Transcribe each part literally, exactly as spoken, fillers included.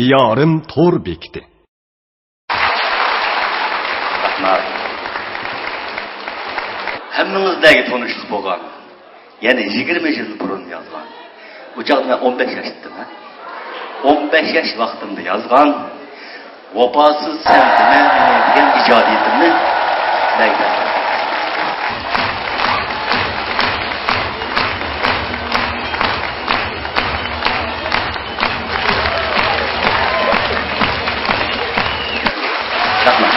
دىيارىم تور بېكىتى. رەھمەت. ھەممىڭىزلەرگە تونۇشلۇق بولغان، يەنى يىگىرمە يىل بۇرۇن يازغان. ئۇ چاغدا مەن ئون بەش ياش ئىدىم، ھە؟ ئون بەش ياش ۋاقتىمدا يازغان ۋاپاسىز سەن دېمە مېنى دېگەن ئىجادىيىتىمنى بەرگىلى. رەھمەت.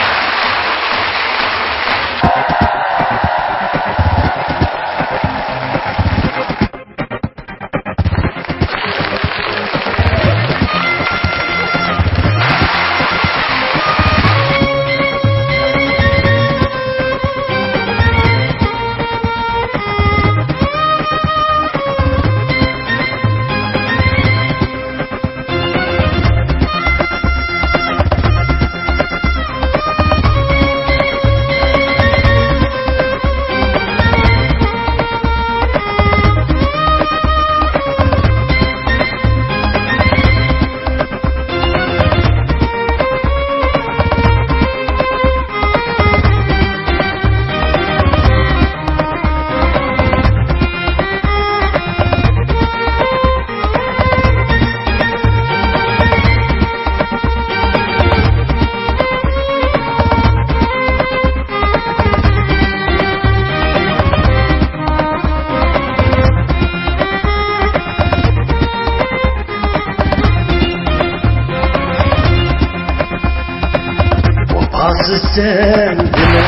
ۋاپاسىز سەن دېمە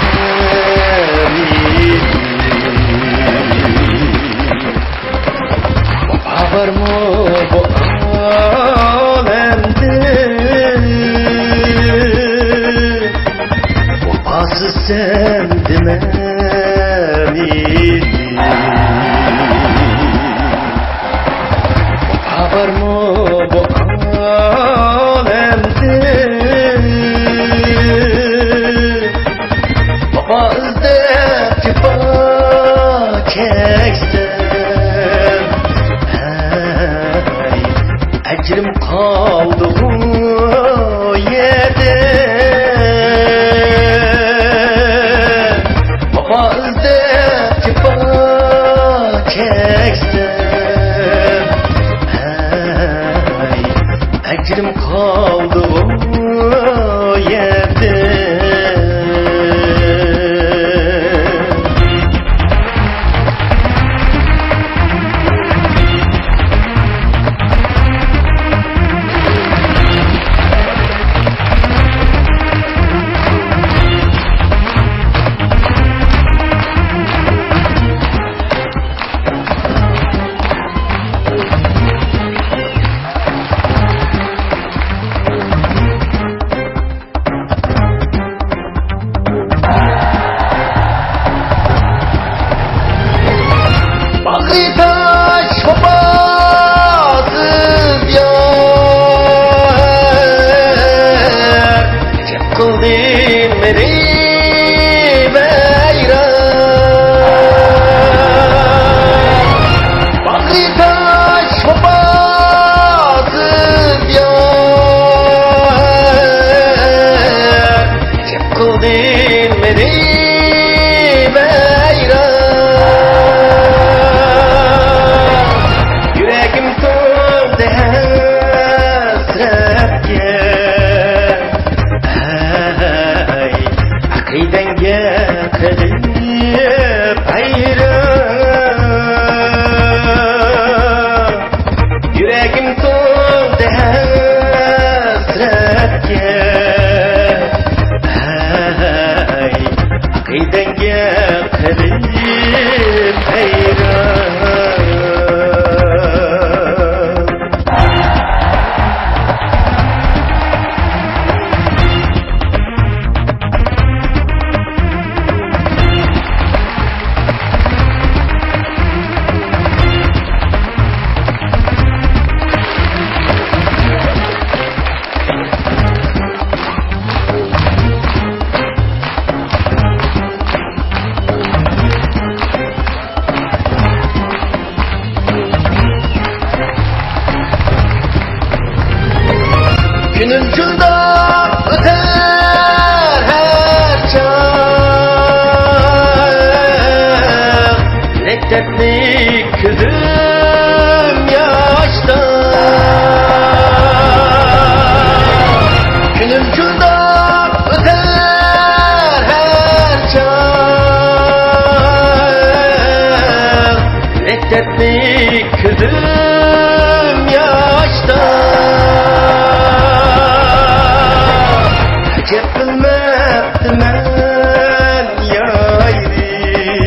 مېنى. ۋاپا بارمۇ بۇ ئالەمدە؟ ۋاپاسىز سەن دېمە مېنى. ۋاپا بارمۇ بۇ ئالەمدە؟ ۋاپا ئىزدەپ جاپا چەكسەم، ھەي، ئەجرىم قالدىغۇ يەردە؟ ۋاپا ئىزدەپ جاپا چەكسەم، ھەي، ئەجرىم قالدىغۇ يەردە؟ باغرى تاش ۋاپاسىز يار، جىق قىلدى مېنى ۋەيران. باغرى تاش ۋاپاسىز يار، جىق قىلدى مېنى ۋەيران. يۈرىكىم تولدى ھەسرەتكە، ھەي، مەن يايرىم،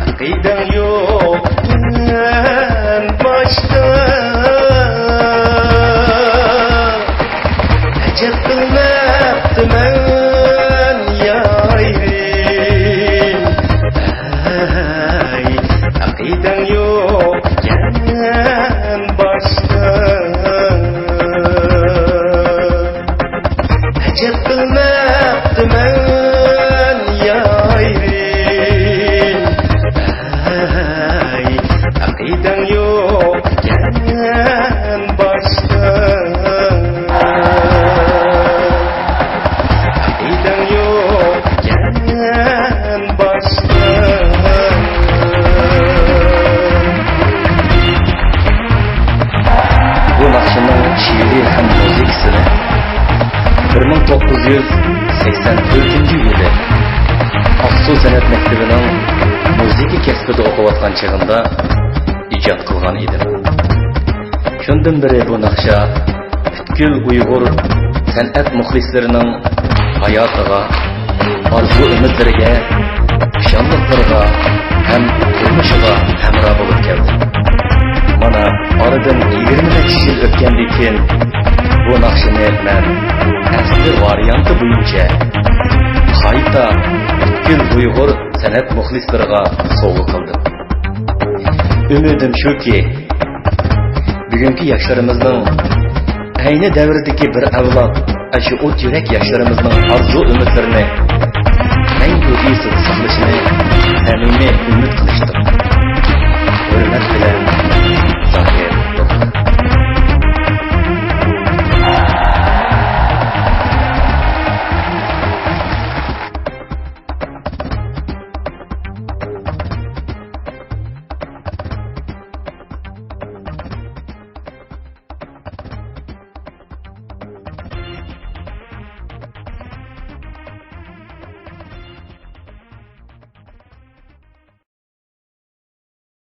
ئەقىدەڭ يوق ئىكەن باشتا. ئەجەب قىلماپتىمەن يايرىم، ئەي، ئەقىدەڭ يوق ئىكەن باشتا. ئەجەب قىلماپتىمەن يايرىم، ئەي، ئەقىدەڭ يوق ئىكەن باشتا. ئەقىدەڭ يوق ئىكەن باشتا. بۇ ناخشىنىڭ شېئىرى ھەم مۇزىكىسىنى بىر مىڭ توققۇز يۈز سەكسەن تۆتىنچى يىلى ئاقسۇ سەنئەت مەكتىۋىنىڭ مۇزىكا كەسپىدە ئوقۇۋاتقان چېغىمدا ئىجاد قىلغان ئىدىم. شۇندىن بېرى بۇ ناخشا پۈتكۈل ئۇيغۇر سەنئەت مۇخلىسلىرىنىڭ ھاياتىغا، ئارزۇ-ئۈمىدلىرىگە، خۇشاللىقلىرىغا ھەم تۇرمۇشىغا ھەمراھ بولۇپ كەلدى. مانا، ئارىدىن يىگىرمە نەچچە يىل ئۆتكەندىن كېيىن، بۇ ناخشىنى مەن ئەسلى ۋارىيانتى بويىچە قايتا پۈتكۈل ئۇيغۇر سەنئەت مۇخلىسلىرىغا سوۋغا قىلدىم. ئۈمىدىم شۇكى، بۈگۈنكى ياشلىرىمىزنىڭ، ئەينى دەۋردىكى بىر ئەۋلاد ئاشۇ ئوت يۈرەك ياشلىرىمىزنىڭ ئارزۇ-ئۈمىدلىرىنى مەڭگۈ ئېسىدە ساقلىشىنى سەمىمىي ئۈمىد قىلىشتۇر. ھۆرمەت بىلەن،